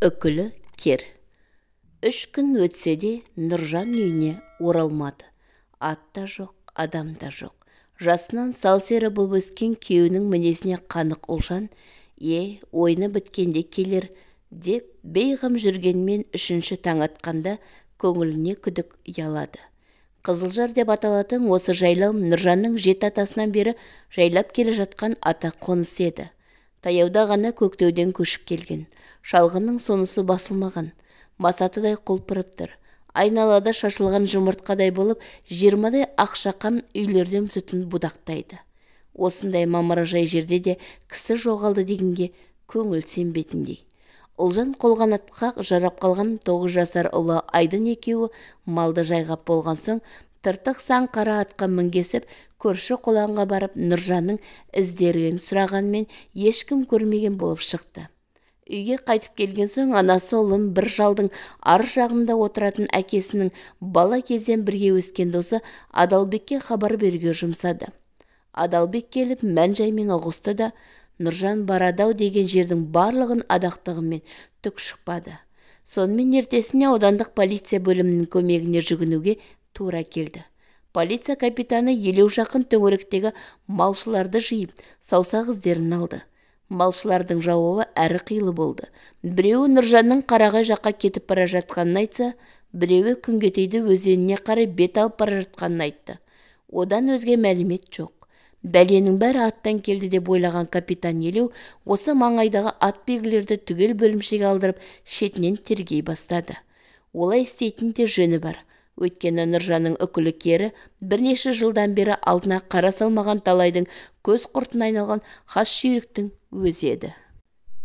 Үкілі кер. 3 күн өтсе де Нұржан үйіне оралмады. Ат та жоқ, адам да жоқ. Жасынан сал сері боп өскен күйеуінің мінезіне қанық Ұлжан, ойыны біткенде келер деп бейғам жүргенмен 3-ші таң атқанда көңіліне күдік ұялады. Қызылжар деп аталатын осы жайлау Нұржанның 7 атасынан бері жайлап келе жатқан ата қонысы еді. Таяуда ғана көктеуден көшіп келген. Шалғынның сонысы басылмаған. Масатыдай құлпырып тұр. Айналада шашылған жұмыртқадай болып, 20-дай ақшақам үйлерден түтін будақтайды. Осындай мамыражай жерде де кісі жоғалды дегенге көңіл сенбетіндей. Ұлжан қолғанатқа жарап қалған 9 жасар ұлы Айдын екеуі малды жайғап болған соң, тыртық сан қара атқа мінгесіп, көрші қолаңға барып Нұржанның іздерін сұрағанмен ешкім көрмеген болып шықты. Үйге қайтып келген соң анасы ұлын бір жалдың ар жағында отыратын әкесінің бала кезден бірге өскен досы Адалбекке хабар беруге жұмсады. Адалбек келіп мән-жаймен ұғысты да, Нұржан барадау деген жердің барлығын адақтығымен түк шықпады. Сонымен ертесіне аудандық полиция бөлімінің көмегіне жүгінуге тура келді. Полиция капитаны елеу жақын төңіректегі малшыларды жиып, саусақ іздерін алды. Малшылардың жауабы әрі қилы болды. Біреуі Нұржанның Қарағай жаққа кетіп бара жатқанын айтса, біреуі Күнгетейді өзеніне қарай бет алып бара жатқанын айтты. Одан өзге мәлімет жоқ. Бәленің бәрі аттан келді деп ойлаған капитан Елеу осы маңайдағы ат белгілерді түгел бөлімшеге алдырып, шетінен тергей бастады. Олай істейтін де жөні бар. Өйткені Нұржанның үкілі кері бірнеше жылдан бері алдына қара салмаған талайдың көз құртына айналған хас жүйріктің өзі еді.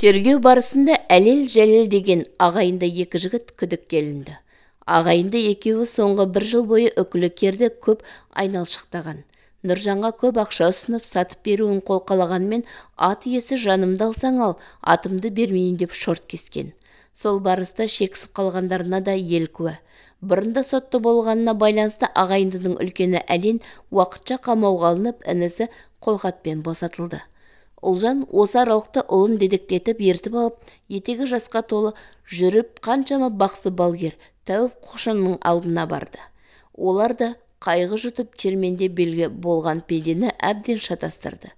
Тергеу барысында Әлел-Жәлел деген ағайынды екі жігіт күдікке ілінді. Ағайынды екеуі соңғы бір жыл бойы үкілі керді көп айналшықтаған. Нұржанға көп ақша ұсынып сатып беруін қолқалағанмен ат иесі жанымды алсаң ал, атымды бермейін деп шорт кескен. Сол барыста шексіп қалғандарына да ел куә. Бұрында сотты болғанына байланысты ағайындының үлкені Әлен уақытша қамауға алынып, інісі қолхатпен босатылды. Ұлжан осы аралықта ұлын дедектетіп ертіп алып, етегі жасқа толы жүріп қаншама бақсы балгер тәуіп қошанның алдына барды. Олар да қайғы жұтып черменде белгі болған пендені әбден шатастырды.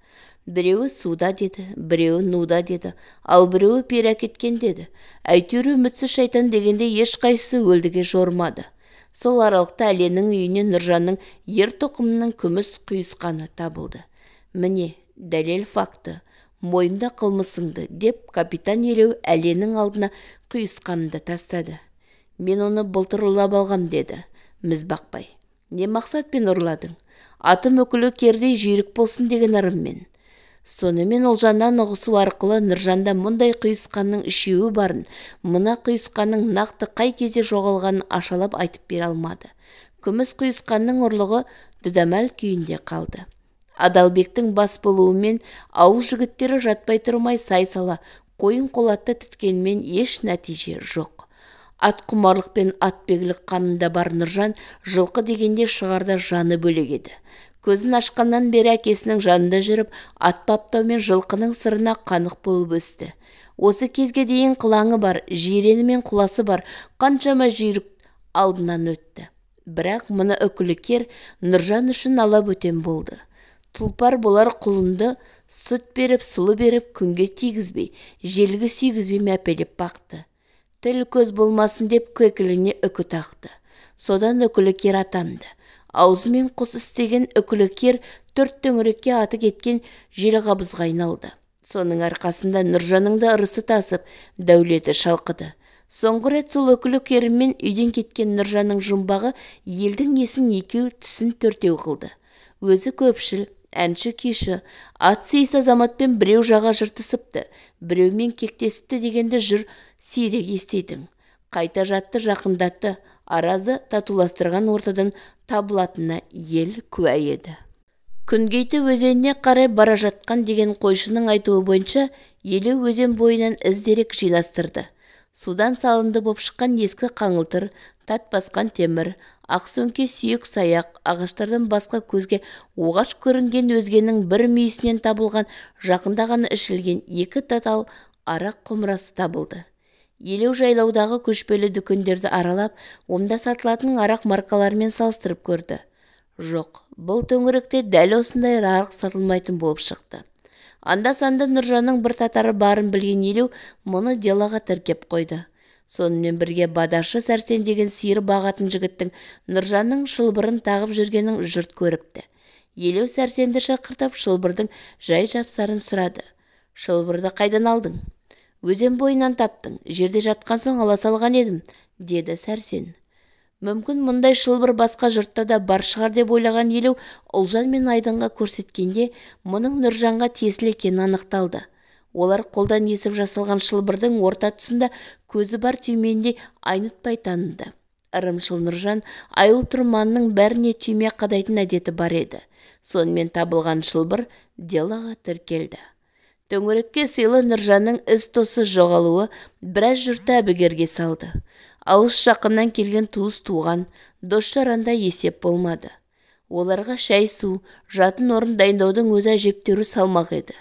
Біреуі суда деді, біреуі нуда деді, ал біреуі пері әкеткен деді. Әйтеуір үмітсіз шайтан дегенде ешқайсысы өлдіге жормады. Сол аралықта Әленнің үйінен Нұржанның ер тоқымының күміс құйысқаны табылды. Міне, дәлел факты, мойында қылмысыңды, деп капитан Елеу Әленнің алдына құйысқанды тастады. Мен оны былтыр ұрлап алғам, деді міз бақпай. Не мақсатпен ұрладың? Атым үкілі кердей жүйрік болсын деген ырыммен. Сонымен Ұлжаннан ұғысу арқылы Нұржанда мұндай құйысқанның үшеуі барын, мына құйысқанның нақты қай кезде жоғалғанын ашалап айтып бере алмады. Күміс құйысқанның ұрлығы дүдәмәл күйінде қалды. Адалбектің бас болуымен ауыл жігіттері жатпай тұрмай сай сала, қойын қолатты тіткенмен еш нәтиже жоқ. Ат құмарлық пен атбегілік қанында бар Нұржан жылқы дегенде шығарда жаны бөлек еді. Көзін ашқаннан бері әкесінің жанында жүріп, ат баптау мен жылқының сырына қанық болып өсті. Осы кезге дейін қылаңы бар, жирені мен құласы бар, қаншама жүйрік алдынан өтті. Бірақ мұны үкілі кер Нұржан үшін ала бөтен болды. Тұлпар болар құлынды сүт беріп, сұлы беріп, күнге тигізбей, желгі сүйгізбей мәпелеп бақты. Тіл көз болмасын деп кекіліне үкі тақты. Содан үкілі кер атанды. Аузымен құс істеген үкілі кер төрт төңірекке аты кеткен желғабызға айналды. Соның арқасында Нұржанның да ырысы тасып, дәулеті шалқыды. Соңғы рет сол үкілі керімен үйден кеткен Нұржанның жұмбағы елдің есін екеу, түсін төртеу қылды. Өзі көпшіл, әнші күйші, ат сейіс азаматпен біреу жаға жыртысыпты, біреумен кектесіпті дегенді жүр сирек еститін. Қайта жатты, жақындатты, аразы татуластырған ортадан табылатынына ел куә еді. Күнгейті өзеніне қарай бара жатқан деген қойшының айтуы бойынша Елеу өзен бойынан іздерек жинастырды. Судан салынды боп шыққан ескі қаңылтыр, тат басқан темір, ақ сөңке сүйек саяқ, ағаштардан басқа көзге оғаш көрінген өзгенің бір мүйісінен табылған жақында ғана ішілген 2 татал арақ құмырасы табылды. Елеу жайлаудағы көшпелі дүкендерді аралап, онда сатылатын арақ маркаларымен салыстырып көрді. Жоқ, бұл төңіректе дәл осындай арақ сатылмайтын болып шықты. Анда-санда Нұржанның бір татары барын білген Елеу мұны делоға тіркеп қойды. Сонымен бірге Бадашы Сәрсен деген сиыр бағатын жігіттің Нұржанның шылбырын тағып жүргенін жұрт көріпті. Елеу Сәрсенді шақыртып, шылбырдың жай-жапсарын сұрады. Шылбырды қайдан алдың? Өзен бойынан таптың, жерде жатқан соң ала салған едім, деді Сәрсен. Мүмкін мұндай шылбыр басқа жұртта да бар шығар деп ойлаған Елеу Ұлжан мен Айдынға көрсеткенде мұның Нұржанға тиесілі екені анықталды. Олар қолдан есіп жасалған шылбырдың орта тұсында көзі бар түймендей айнытпай таныды. Ырымшыл Нұржан айыл тұрманның бәріне түйме қадайтын әдеті бар еді. Сонымен табылған шылбыр делоға тіркелді. Төңірекке сыйлы Нұржанның із-тұзсыз жоғалуы біраз жұртты әбігерге салды. Алыс жақыннан келген туыс-туған, дос-жаранда есеп болмады. Оларға шай-су, жатын орын дайындаудың өзі әжептәуір салмақ еді.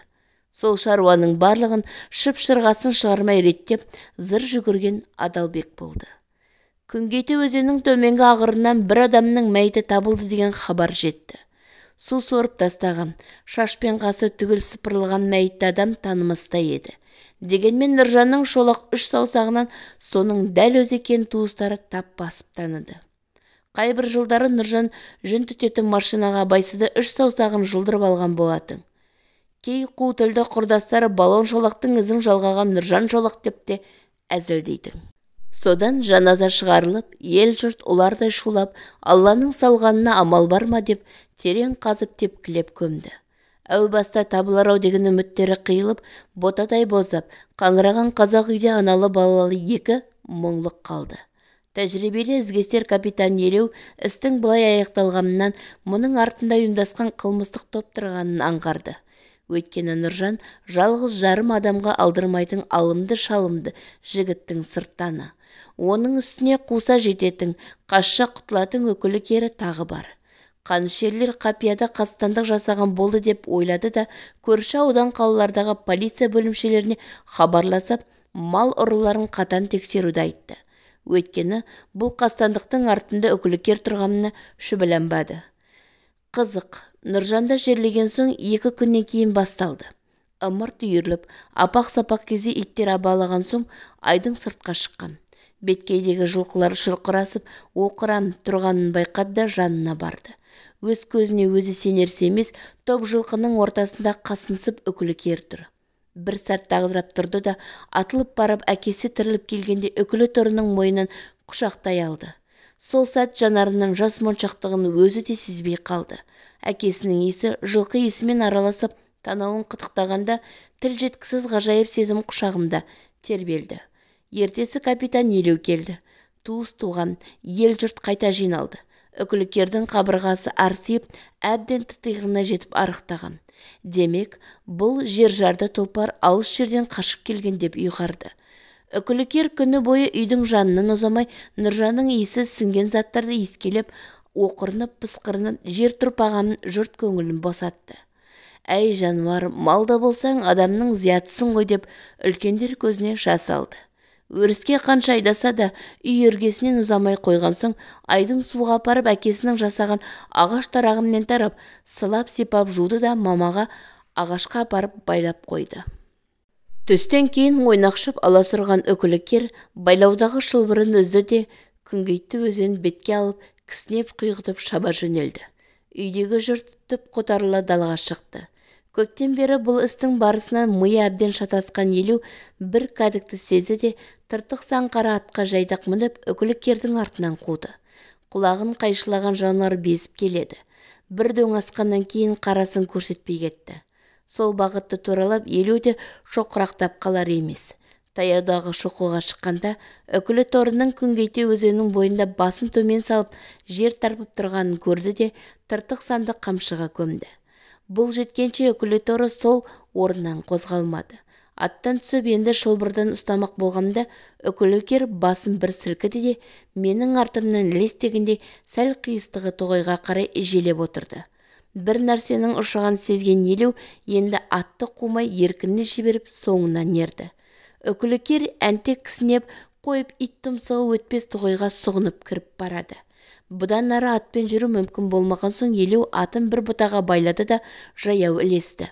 Сол шаруаның барлығын шып-шырғасын шығармай реттеп, зыр жүгірген Адалбек болды. Күнгейте өзеннің төменгі ағырынан бір адамның мәйіті табылды деген хабар жетті. Су сорып тастаған, шаш пен қасы түгел сыпырылған мәйітті адам танымастай еді. Дегенмен Нұржанның шолақ үш саусағынан соның дәл өзі екенін туыстары тап басып таныды. Қайбір жылдары Нұржан жүн түтетін машинаға абайсызда үш саусағын жұлдырып алған болатын. Кей қу тілді құрдастары балон шолақтың ізін жалғаған Нұржан шолақ деп те әзілдейтін. Содан жаназа шығарылып, ел жұрт ұлардай шулап, Алланың салғанына амал бар ма деп терең қазып тепкілеп көмді. Әу баста табылар ау деген үміттері қиылып, ботадай боздап, қаңыраған қазақ үйде аналы балалы екі мұңлық қалды. Тәжірибелі ізгестер капитан Елеу істің бұлай аяқталғанынан мұның артында ұйымдасқан қылмыстық топ тұрғанын аңғарды. Өйткені Нұржан жалғыз жарым адамға алдырмайтын алымды-шалымды жігіттің сырттаны. Оның үстіне қуса жететін, қашша құтылатын өкілі кері тағы бар. Қанішерлер қапияда қастандық жасаған болды деп ойлады да, көрші аудан қалалардағы полиция бөлімшелеріне хабарласып, мал ұрыларын қатаң тексеруді айтты. Өйткені бұл қастандықтың артында үкілікер тұрғанына шүбәланбады. Қызық, Нұржанды жерлеген соң 2 күннен кейін басталды. Ымырт үйіріліп, апақ-сапақ кезде иттер абалаған соң Айдын сыртқа шыққан. Беткейдегі жылқылар шұрқырасып, оқырам тұрғанын байқады да жанына барды. Өз көзіне өзі сенерсе емес, топ жылқының ортасында қасынсып үкілікер тұр. Бір сәт дағдырап тұрды да, атылып барып әкесі тіріліп келгенде үкілі торының мойнын құшақтай алды. Сол сәт жанарының жас моншақтығын өзі де сезбей қалды. Әкесінің иісі жылқы иісімен араласып, танауын қытықтағанда тіл жеткісіз ғажайып сезім құшағында тербелді. Ертесі капитан Елеу келді. Туыс-туған, ел-жұрт қайта жиналды. Үкілікердің қабырғасы арсиып, әбден тытиғына жетіп арықтаған. Демек, бұл жер жарды тұлпар алыс жерден қашып келген деп ұйғарды. Үкілікер күні бойы үйдің жанынан ұзамай, Нұржанның иісі сіңген заттарды иіскелеп, оқырынып, пысқырынып, жер тұрпағанын жұрт көңілін босатты. Әй жануар, малда болсаң, адамның зиятысың ғой деп үлкендер көзіне жас алды. Өріске қанша айдаса да, үй іргесінен ұзамай қойған соң, Айдын суға апарып әкесінің жасаған ағаш тарағымен тарап, сылап-сипап жуды да мамаға ағашқа апарып байлап қойды. Түстен кейін ойнақшып аласұрған үкілікер байлаудағы шылбырын үзді де, күнгейтті өзен бетке алып, кісінеп құйғытып шаба жөнелді. Үйдегі жұрт түп қотарыла далаға шықты. Көптен бері бұл істің барысынан миы әбден шатасқан Елеу бір кәдікті сезді де, тыртық саңқара атқа жайдақ мініп, үкілікердің артынан қуды. Құлағын қайшылаған жануар безіп келеді. Бір дөң асқаннан кейін қарасын көрсетпей кетті. Сол бағытты туралап Елеу де шоқырақтап қалар емес. Таяудағы шоқыға шыққанда үкілі торының күнгейте өзеннің бойында басын төмен салып, жер тарпып тұрғанын көрді де, тыртық санды қамшыға көмді. Бұл жеткенше үкілі торы сол орнынан қозғалмады. Аттан түсіп енді шылбырдан ұстамақ болғанда үкілікер басын бір сілкіді де, менің артымнан ілес дегендей сәл қиыстығы тоғайға қарай желеп отырды. Бір нәрсенің ұшығын сезген Елеу енді атты қумай еркініне жіберіп соңынан ерді. Үкілікер әнтек кісінеп қойып, ит тұмсығы өтпес тоғайға сұғынып кіріп барады. Бұдан ары атпен жүру мүмкін болмаған соң Елеу атын бір бұтаға байлады да жаяу ілесті.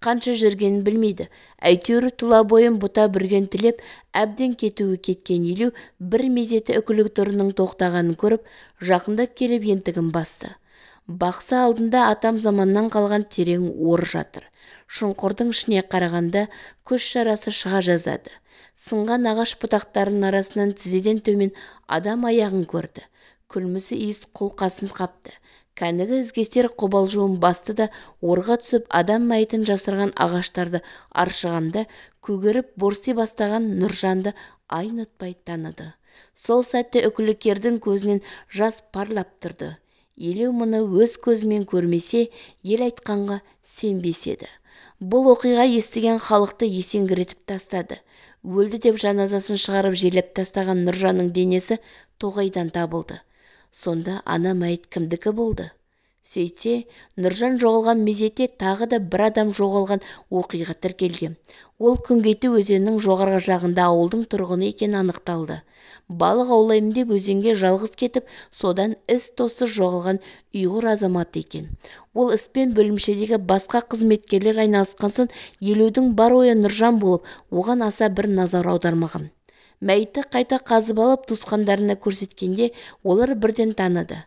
Қанша жүргенін білмейді. Әйтеуір тұла бойын бұта бүрген тілеп, әбден кетуі кеткен Елеу бір мезеті үкілік торының тоқтағанын көріп, жақындап келіп ентігін басты. Бақса, алдында атам заманнан қалған терең ор жатыр. Шұңқырдың ішіне қарағанда көз шарасы шыға жаздады. Сынған ағаш бұтақтарының арасынан тізеден төмен адам аяғын көрді. Күлмісі иіс құлқасын қапты. Кәнігі ізкестер қобалжуын басты да орға түсіп, адам мәйітін жасырған ағаштарды аршығанда көгеріп борси бастаған Нұржанды айнытпай таныды. Сол сәтте үкілікердің көзінен жас парлап тұрды. Елеу мұны өз көзімен көрмесе, ел айтқанға сенбес еді. Бұл оқиға естіген халықты есеңгіретіп тастады. Өлді деп жаназасын шығарып жерлеп тастаған Нұржанның денесі тоғайдан табылды. Сонда ана мәйіт кімдікі болды? Сөйтсе, Нұржан жоғалған мезетте тағы да бір адам жоғалған оқиға тіркелген. Ол Күнгейті өзенінің жоғарғы жағында ауылдың тұрғыны екені анықталды. Балық аулаймын деп өзенге жалғыз кетіп, содан із-түзсіз жоғалған ұйғыр азаматы екен. Ол іспен бөлімшедегі басқа қызметкерлер айналысқан соң Елеудің бар ойы Нұржан болып, оған аса бір назар аудармаған. Мәйітті қайта қазып алып, туысқандарына көрсеткенде олар бірден таныды.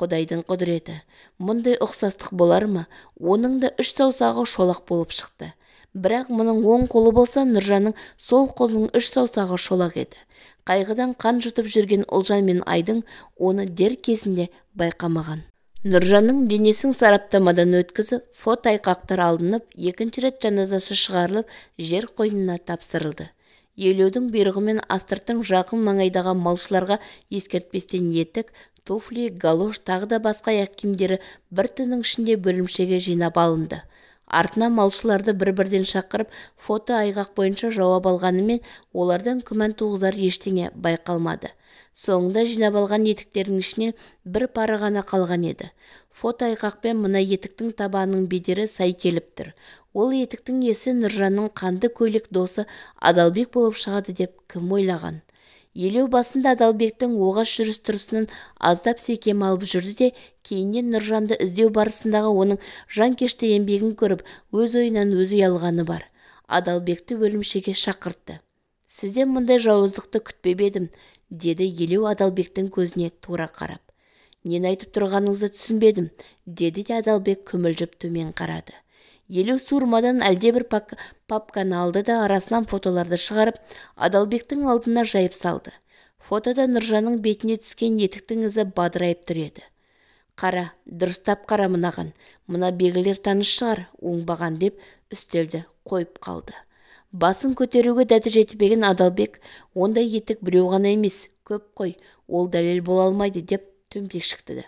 Құдайдың құдіреті. Мұндай ұқсастық болар ма? Оның да үш саусағы шолақ болып шықты. Бірақ мұның оң қолы болса, Нұржанның сол қолының үш саусағы шолақ еді. Қайғыдан қан жұтып жүрген Ұлжан мен Айдың оны дер кезінде байқамаған. Нұржанның денесін сараптамадан өткізіп, фото айғақтар алынып, екінші рет жаназасы шығарылып, жер қойнына тапсырылды. Елеудің бұйрығымен астыртын жақын маңайдағы малшыларға ескертпестен етік, туфли, галош, тағы да басқа аяқ киімдері бір түннің ішінде бөлімшеге жинап алынды. Артынан малшыларды бір-бірден шақырып, фото айғақ бойынша жауап алғанымен, олардан күмән туғызар ештеңе байқалмады. Соңында жинап алған етіктердің ішінен бір пары ғана қалған еді. Фото айғақпен мына етіктің табанының бедері сай келіп тұр. Ол етіктің иесі Нұржанның қанды көйлек досы Адалбек болып шығады деп кім ойлаған? Елеу басында Адалбектің оғаш жүріс-тұрысынан аздап секем алып жүрді де, кейіннен Нұржанды іздеу барысындағы оның жанкешті еңбегін көріп, өз ойынан өзі ұялғаны бар. Адалбекті бөлімшеге шақыртты. «Сізден мұндай жауыздықты күтпеп едім», деді Елеу Адалбектің көзіне тура қарап. «Нені айтып тұрғаныңызды түсінбедім», деді де Адалбек күмілжіп төмен қарады. Елеу суырмадан әлдебір папканы алды да арасынан фотоларды шығарып, Адалбектің алдына жайып салды. Фотода Нұржанның бетіне түскен етіктің ізі бадырайып тұр еді. «Қара, дұрыстап қара мынаған, мына белгілер таныс шығар, оңбаған», деп үстелді қойып қалды. Басын көтеруге дәті жетпеген Адалбек, ондай етік біреу ғана емес, көп қой, ол дәлел бола алмайды, деп төмпешіктеді.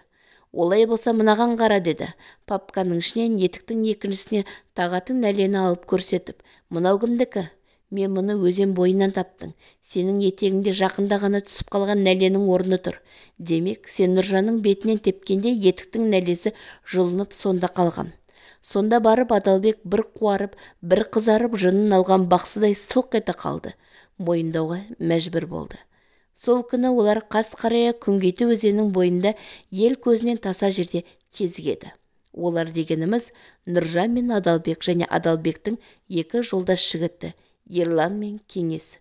«Олай болса мынаған қара», деді. Папканың ішінен етіктің екіншісіне тағатын нәлені алып көрсетіп, «Мынау кімдікі? Мен мұны өзен бойынан таптым. Сенің етегіңде жақында ғана түсіп қалған нәленің орны тұр. Демек, сен Нұржанның бетінен тепкенде етіктің нәлесі жұлынып сонда қалған». Сонда барып Адалбек бір қуарып, бір қызарып, жынын алған бақсыдай сылқ ете қалды. Мойындауға мәжбүр болды. Сол күні олар қас қарая Күнгейті өзенінің бойында ел көзінен таса жерде кезігеді. Олар дегеніміз Нұржан мен Адалбек және Адалбектің екі жолдас жігіті Ерлан мен Кеңес.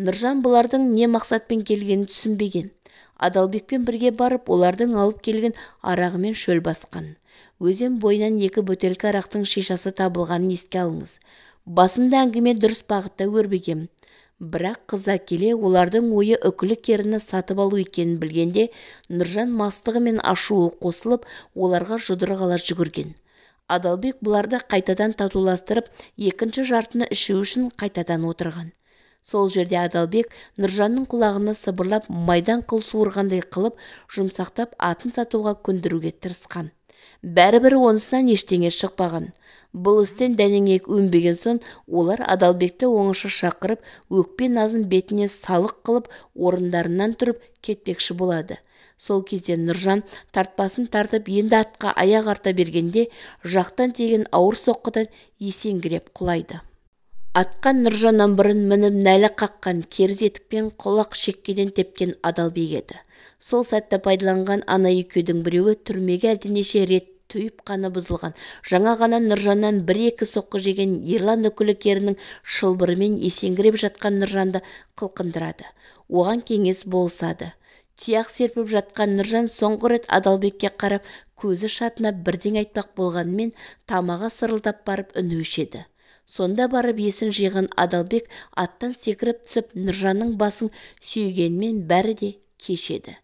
Нұржан бұлардың не мақсатпен келгенін түсінбеген. Адалбекпен бірге барып, олардың алып келген арағымен шөл басқан. Өзен бойынан екі бөтелке арақтың шишасы табылғанын еске алыңыз. Басында әңгіме дұрыс бағытта өрбіген. Бірақ қыза келе олардың ойы үкілі керіні сатып алу екенін білгенде, Нұржан мастығы мен ашуы қосылып, оларға жұдырық ала жүгірген. Адалбек бұларды қайтадан татуластырып, екінші жартыны ішу үшін қайтадан отырған. Сол жерде Адалбек Нұржанның құлағына сыбырлап, майдан қыл суырғандай қылып, жұмсақтап атын сатуға көндіруге тырысқан. Бәрібір онысынан ештеңе шықпаған. Бұл істен дәнеңе өнбеген соң, олар Адалбекті оңаша шақырып, өкпе назын бетіне салық қылып, орындарынан тұрып кетпекші болады. Сол кезде Нұржан тартпасын тартып, енді атқа аяқ арта бергенде, жақтан тиген ауыр соққыдан есеңгіреп құлайды. Атқа Нұржаннан бұрын мініп нәлі қаққан, керзі етікпен құлақ шеккеден тепкен Адалбек еді. Сол сәтті пайдаланған ана екеудің біреуі түрмеге әлденеше рет түйіп қаны бұзылған, жаңа ғана Нұржаннан бір-екі соққы жеген Ерлан Үкілікерінің шылбырымен есеңгіреп жатқан Нұржанды қылқындырады. Оған кеңес болысады. Тұяқ серпіп жатқан Нұржан соңғы рет Адалбекке қарап, көзі шатынап бірдеңе айтпақ болғанымен тамағы сырылдап барып үні өшеді. Сонда барып есін жиған Адалбек аттан секіріп түсіп, Нұржанның басын сүйгенмен бәрі де кешеді.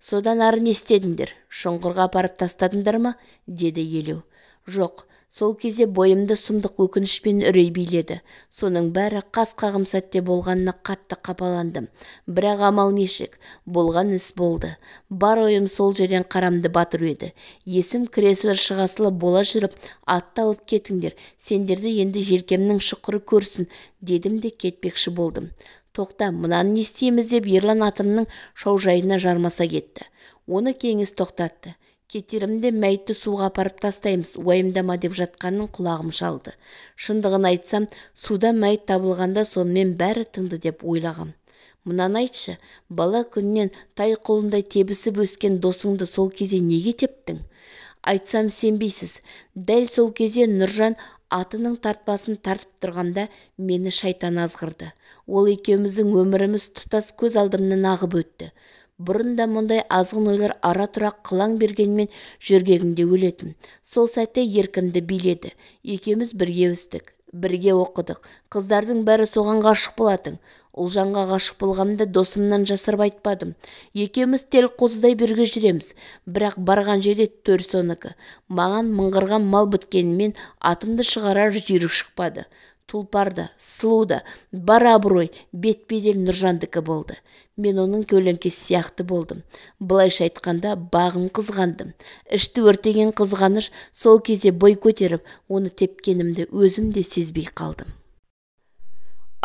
Содан ары не істедіңдер? Шұңқырға апарып тастадыңдар ма? Деді Елеу. Жоқ, сол кезде бойымды сұмдық өкініш пен үрей биледі. Соның бәрі қас қағым сәтте болғанына қатты қапаландым. Бірақ амал нешік, болған іс болды. Бар ойым сол жерден қарамды батыру еді. Есім кіресілі шығасылы бола жүріп, атты алып кетіңдер, сендерді енді желкемнің шұқыры көрсін, дедім де кетпекші болдым. Тоқта, мынаны не істейміз деп Ерлан атымның шаужайына жармаса кетті. Оны кеңес тоқтатты. Кетерімде мәйітті суға апарып тастаймыз, уайымдама деп жатқанын құлағым шалды. Шындығын айтсам, суда мәйіт табылғанда сонымен бәрі тынды деп ойлағам. Мынаны айтшы, бала күннен тай құлындай тебісіп өскен досыңды сол кезде неге тептің? Айтсам сенбейсіз. Дәл сол кезде Нұржан атының тартпасын тартып тұрғанда мені шайтан азғырды. Ол екеуміздің өміріміз тұтас көз алдымнан ағып өтті. Бұрын да мұндай азғын ойлар ара-тұра қылаң бергенмен жөргегімде өлетін. Сол сәтте еркімді биледі. Екеуміз бірге өстік, бірге оқыдық. Қыздардың бәрі соған ғашық болатын. Ұлжанға ғашық болғанымды досымнан жасырып айтпадым. Екеуміз тел қозыдай бірге жүреміз. Бірақ барған жерде төр соныкі. Маған мыңғырған мал біткенімен атымды шығарар жүйрік шықпады. Тұлпар да, сұлу да, бар абырой, бет-бедел Нұржандікі болды. Мен оның көлеңкесі сияқты болдым. Былайша айтқанда, бағын қызғандым. Ішті өртеген қызғаныш сол кезде бой көтеріп, оны тепкенімді өзім де сезбей қалдым.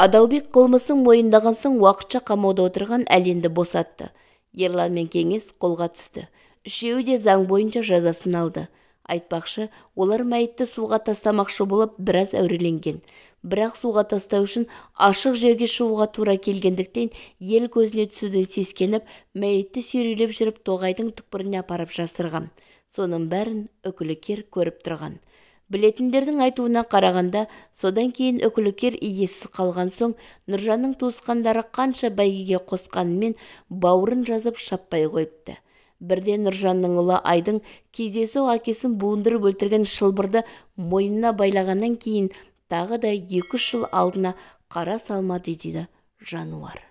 Адалбек қылмысын мойындаған соң уақытша қамауда отырған Әленді босатты. Ерлан мен Кеңес қолға түсті. Үшеуі де заң бойынша жазасын алды. Айтпақшы, олар мәйітті суға тастамақшы болып біраз әуреленген. Бірақ суға тастау үшін ашық жерге шығуға тура келгендіктен ел көзіне түсуден сескеніп, мәйітті сүйрелеп жүріп тоғайдың түкпіріне апарып жасырған. Соның бәрін Үкілікер көріп тұрған. Білетіндердің айтуына қарағанда, содан кейін Үкілікер иесіз қалған соң Нұржанның туысқандары қанша бәйгеге қосқанымен бауырын жазып шаппай қойыпты. Бірде Нұржанның ұлы Айдың кездейсоқ әкесін буындырып өлтірген шылбырды мойнына байлағаннан кейін тағы да 2-3 жыл алдына қара салмады дейді жануар.